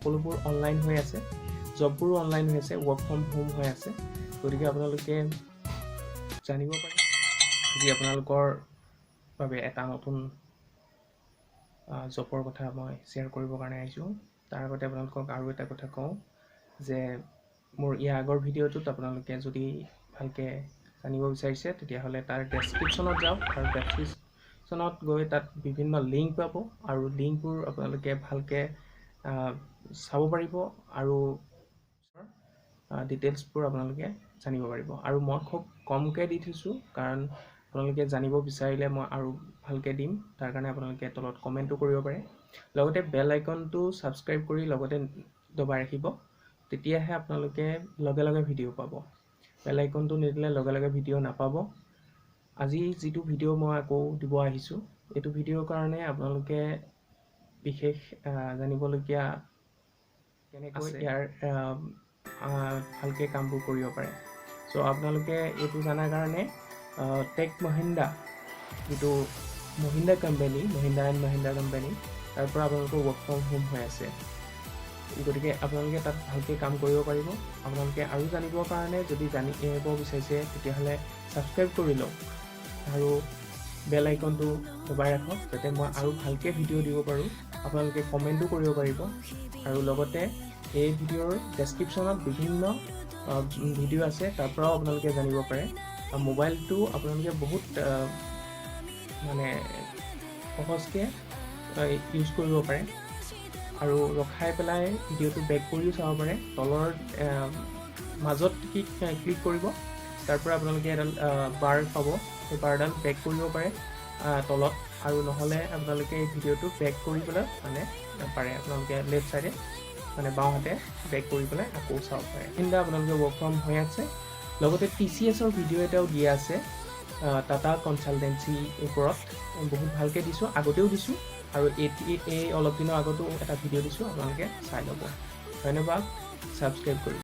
সকলোবোৰ অনলাইন হৈ আছে, জববোৰো অনলাইন হৈ আছে, ৱৰ্ক ফ্ৰম হোম হৈ আছে। গতিকে আপোনালোকে জানিব পাৰে। আজি আপোনালোকৰ বাবে এটা নতুন জবৰ কথা মই শ্বেয়াৰ কৰিবৰ কাৰণে আহিছোঁ। তাৰ আগতে আপোনালোকক আৰু এটা কথা কওঁ যে মোৰ ইয়াৰ আগৰ ভিডিঅ'টোত আপোনালোকে যদি ভালকৈ জানিব বিচাৰিছে, তেতিয়াহ'লে তাৰ ডেছক্ৰিপশ্যনত যাওক আৰু ডেছক্ৰিপশ্যনত গৈ তাত বিভিন্ন লিংক পাব আৰু লিংকবোৰ আপোনালোকে ভালকৈ চাব পাৰিব আৰু ডিটেইলছবোৰ আপোনালোকে জানিব পাৰিব। আৰু মই খুব কমকৈ দি থৈছোঁ, কাৰণ আপোনালোকে জানিব বিচাৰিলে মই আৰু ভালকৈ দিম। তাৰ কাৰণে আপোনালোকে তলত কমেণ্টো কৰিব পাৰে। লগতে বেল আইকনটো ছাবস্ক্ৰাইব কৰি লগতে দবাই ৰাখিব, তেতিয়াহে আপোনালোকে লগে লগে ভিডিঅ' পাব। বেল আইকনটো নিদিলে লগে লগে ভিডিঅ' নাপাব। আজি যিটো ভিডিঅ' মই আকৌ দিব আহিছোঁ, এইটো ভিডিঅ'ৰ কাৰণে আপোনালোকে বিশেষ জানিবলগীয়া কেনেকৈ ইয়াৰ ভালকৈ কামবোৰ কৰিব পাৰে। চ' আপোনালোকে এইটো জনাৰ কাৰণে টেক মহিন্দ্ৰা, যিটো Mahindra company, Mahindra and Mahindra company, তাৰ পৰা আপোনালোকৰ ৱৰ্ক ফ্ৰম হোম হৈ আছে। গতিকে আপোনালোকে তাত ভালকৈ কাম কৰিব পাৰিব। আপোনালোকে আৰু জানিবৰ কাৰণে যদি জানিব বিচাৰিছে, তেতিয়াহ'লে ছাবস্ক্ৰাইব কৰি লওক আৰু বেল আইকনটো দবাই ৰাখক, যাতে মই আৰু ভালকৈ ভিডিঅ' দিব পাৰোঁ। আপোনালোকে কমেণ্টো কৰিব পাৰিব আৰু লগতে এই ভিডিঅ'ৰ ডেছক্ৰিপশ্যনত বিভিন্ন ভিডিঅ' আছে, তাৰ পৰাও আপোনালোকে জানিব পাৰে। আৰু মোবাইলটো আপোনালোকে বহুত মানে সহজকৈ ইউজ কৰিব পাৰে আৰু ৰখাই পেলাই ভিডিঅ'টো বেক কৰিও চাব পাৰে। তলৰ মাজত কি ক্লিক কৰিব, তাৰ পৰা আপোনালোকে এডাল বাৰ পাব। সেই বাৰডাল বেক কৰিব পাৰে তলত আৰু নহ'লে আপোনালোকে এই ভিডিঅ'টো বেক কৰি পেলাই মানে পাৰে, আপোনালোকে লেফ্ট ছাইডে মানে বাওঁহাতে বেক কৰি পেলাই আকৌ চাব পাৰে। কিন্তু আপোনালোকে ৱৰ্ক ফ্ৰম হৈ আছে। লগতে টিচিএছৰ ভিডিঅ' এটাও দিয়া আছে, টাটা কনচালটেঞ্চিৰ ওপৰত বহুত ভালকৈ দিছোঁ, আগতেও দিছোঁ আৰু এই অলপ দিনৰ আগতো এটা ভিডিঅ' দিছোঁ, আপোনালোকে চাই ল'ব। ধন্যবাদ, ছাবস্ক্ৰাইব কৰিব।